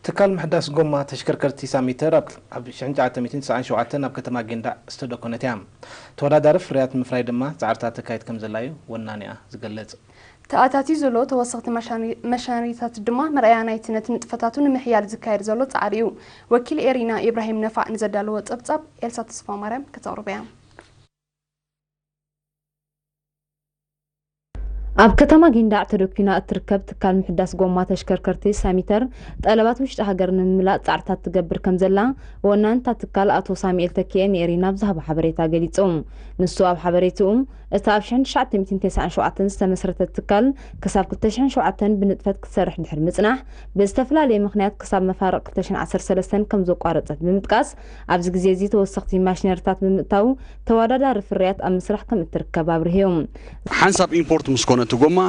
ትካል ምሕዳስ ጎማ ተሽከርከርቲ ሳሚተር ኣብ ኣብ ሽሕን ትሽዓተ ሚእትን ተስዓን ሸውዓተን ኣብ ከተማ ጊንዳዕ ዝተደኮነት እያ። ተወዳዳሪ ፍርያት ንምፍራይ ድማ ጻዕርታት ተካይድ ከም ዘላ እዩ ወናኒኣ ዝገልጽ። ተኣታትዩ ዘሎ ተወሰኽቲ መሻኒ- መሻነሪታት ድማ መርኣያ ናይቲ ነቲ ንጥፈታቱ ንምሕያል ዝካየድ ዘሎ ጻዕሪ እዩ። ወኪል ኤሪና ኢብራሂም ነፋዕ ንዘዳለዎ ጸብጻብ ኤልሳ ተስፋማርያም ከተቕርቦ እያ። ኣብ ከተማ ጊንዳዕ ተደኲና እትርከብ ትካል ምሕዳስ ጎማ ተሽከርከርቲ ሳሚተር ጠለባት ውሽጢ ሃገር ንምምላእ ጻዕርታት ትገብር ከም ዘላ ወናኒ እታ ትካል ኣቶ ሳሙኤል ተኪኤ ንኤሪና ኣብ ዝሃቦ ሓበሬታ ገሊጹ። ንሱ ኣብ ሓበሬትኡ፣ እታ ኣብ ሽሕን ትሽዓተ ሚእትን ተስዓን ሸውዓተን ዝተመስረተት ትካል ክሳብ ክልተ ሽሕን ሸውዓተን ብንጥፈት ክትሰርሕ ድሕሪ ምጽናሕ ብዝተፈላለየ ምኽንያት ክሳብ መፋርቕ ክልተ ሽሕን ዓሰርተ ሰለስተን ከም ዘቋረጸት ብምጥቃስ ኣብዚ ግዜ እዚ ተወሰኽቲ ማሽነሪታት ብምእታው ተወዳዳሪ ፍርያት ኣብ ምስራሕ ከም እትርከብ ኣብርህዮም። ሓንሳብ ኢምፖርት ምስ ኮነ እቲ ጎማ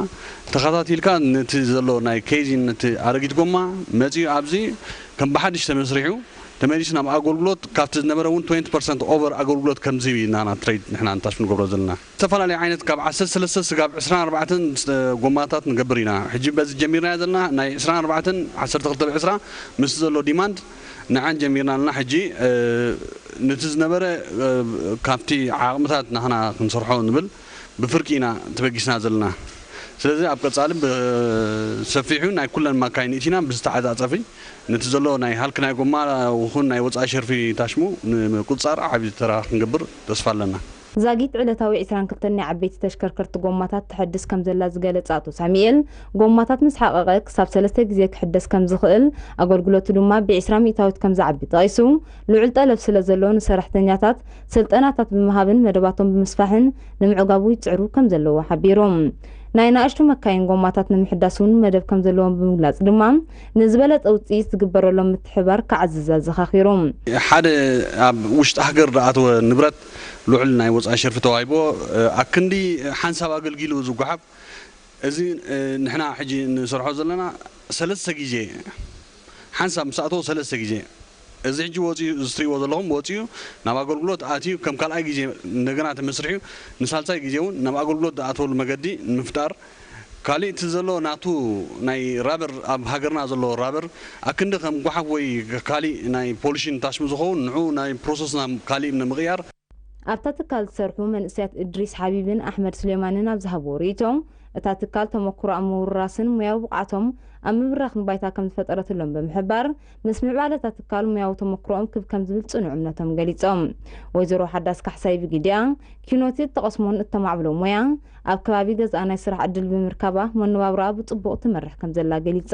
ተኸታቲልካ ነቲ ዘሎ ናይ ኬዚን ነቲ ኣረጊት ጎማ መጺኡ ኣብዚ ከም ብሓድሽ ተመስሪሑ ተመሊሱ ናብ ኣገልግሎት ካብቲ ዝነበረ እውን ትወንቲ ፐርሰንት ኦቨር ኣገልግሎት ከምዚ ኢና ና ትሬድ ንሕና ንታሽ ንገብሮ ዘለና። ዝተፈላለዩ ዓይነት ካብ ዓሰርተ ሰለስተ ስጋብ ዕስራን ኣርባዕተን ጎማታት ንገብር ኢና። ሕጂ በዚ ጀሚርና ዘለና ናይ ዕስራን ኣርባዕተን ዓሰርተ ክልተ ዕስራ ምስ ዘሎ ዲማንድ ንዓን ጀሚርና ኣለና። ሕጂ ነቲ ዝነበረ ካብቲ ዓቕምታት ናህና ክንሰርሖ ንብል ብፍርቂ ኢና ተበጊስና ዘለና። ስለዚ ኣብ ቀጻሊ ብሰፊሑ ናይ ኩለን ማካይን እቲና ብዝተዓጻጸፊ ነቲ ዘሎ ናይ ሃልክ ናይ ጎማ ውኹን ናይ ወጻኢ ሸርፊ ታሽሙ ንምቁጻር ዓቢ ተራ ክንገብር ተስፋ ኣለና። ዛጊት ዕለታዊ ዕስራን ክልተን ናይ ዓበይቲ ተሽከርከርቲ ጎማታት ትሐድስ ከም ዘላ ዝገለጸ ኣቶ ሳሙኤል፣ ጎማታት ምስ ሓቐቐ ክሳብ ሰለስተ ግዜ ክሕደስ ከም ዝኽእል፣ ኣገልግሎቱ ድማ ብዒስራ ሚእታዊት ከም ዝዓቢ ጠቒሱ፣ ልዑል ጠለብ ስለ ዘሎ ንሰራሕተኛታት ስልጠናታት ብምሃብን መደባቶም ብምስፋሕን ንምዕጋቡ ይጽዕሩ ከም ዘለዉ ሓቢሩ። ናይ ንኣሽቱ መካይን ጎማታት ንምሕዳስ እውን መደብ ከም ዘለዎም ብምግላጽ ድማ ንዝበለጸ ውጽኢት ዝግበረሎም ምትሕብባር ክዓዝዝ ኣዘኻኺሩ። ሓደ ኣብ ውሽጢ ሃገር ዝኣተወ ንብረት ልዑል ናይ ወጻኢ ሸርፊ ተዋሂብዎ ኣክንዲ ሓንሳብ ኣገልጊሉ ዝጓሓፍ እዚ ንሕና ሕጂ ንሰርሖ ዘለና ሰለስተ ግዜ ሓንሳብ ምስ ኣተዎ ሰለስተ ግዜ እዚ ሕጂ ወፂኡ እዚ ትሪእዎ ዘለኹም ወፂኡ ናብ ኣገልግሎት ኣትዩ ከም ካልኣይ ግዜ እንደገና ተመስሪሑ ንሳልሳይ ግዜ እውን ናብ ኣገልግሎት ዝኣተወሉ መገዲ ንምፍጣር ካሊእ እቲ ዘሎ ናቱ ናይ ራበር ኣብ ሃገርና ዘሎ ራበር ኣክንዲ ከም ጓሓፍ ወይ ካሊእ ናይ ፖሊሽን ታሽሙ ዝኸውን ንዑ ናይ ፕሮሰስና ካሊእ ንምቕያር ኣብታ ትካል ዝሰርሑ መንእሰያት እድሪስ ሓቢብን ኣሕመድ ሱሌማንን ኣብ ዝሃብዎ ርእይቶ፣ እታ ትካል ተመክሮኣ ምውርራስን ሞያዊ ብቕዓቶም ኣብ ምብራኽን ባይታ ከም ዝፈጠረትሎም ብምሕባር፣ ምስ ምዕባለ እታ ትካል ሞያዊ ተመክሮኦም ክብ ከም ዝብል ጽኑዕ እምነቶም ገሊጾም። ወይዘሮ ሓዳስ ካሕሳይ ብግዲኣ፣ ኪኖቲ እተቐስሞን እተማዕብሎ ሞያ ኣብ ከባቢ ገዝኣ ናይ ስራሕ ዕድል ብምርካባ መነባብሮኣ ብጽቡቕ ትመርሕ ከም ዘላ ገሊጻ።